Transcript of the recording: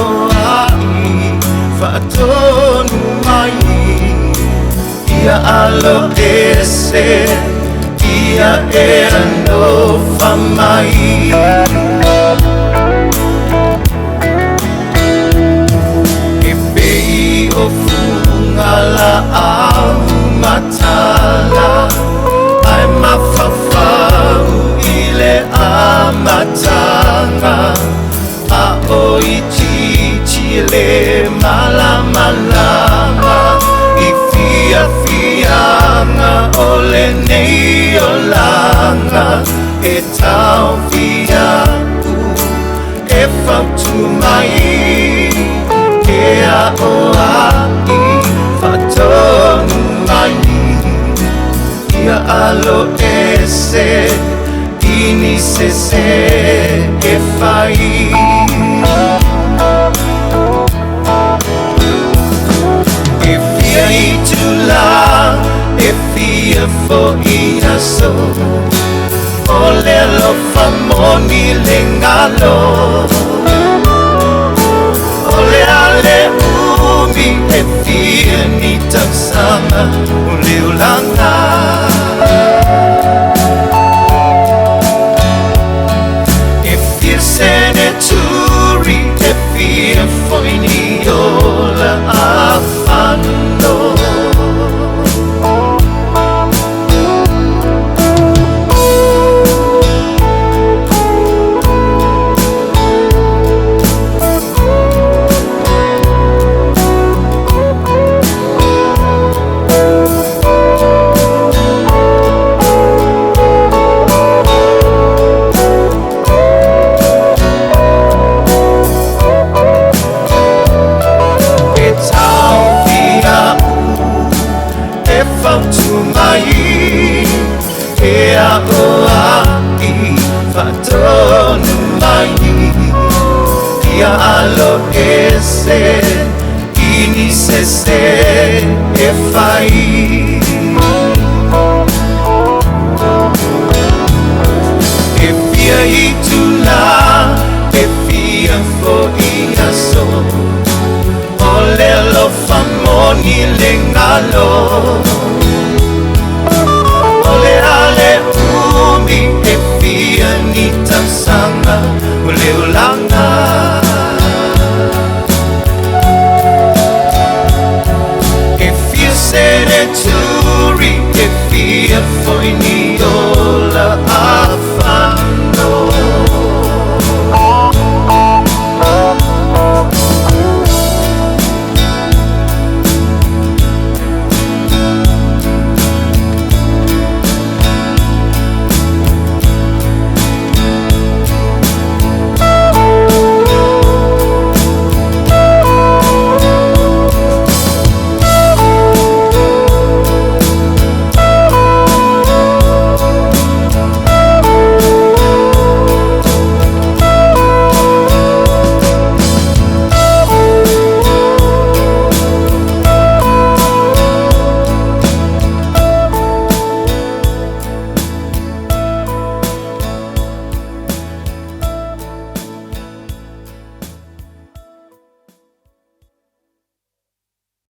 o ai faatonu mai ia alo ese ia e alofa mai. E pei o fuga la au matala ai mafafau i le amatanga a o i titi le malamalama i fiafiaga o lenei olaga e taufia'u e fautu mai e ao ai faatonu mai ia alo ese ini sese e fai. E fia i tula e fia fo'i aso o le alofa moni le galo o le ale umi e fia ni tausaga o le olaga. E fia sene turi e fia fo'i ni ola afano. E taufia'u e fautu mai e ao ai faatonu mai ia alo ese ini sese e fai. E fia i tula e fia fo'i aso o le alofa moni le galo o le ale umi e fia ni tausaga o le olaga.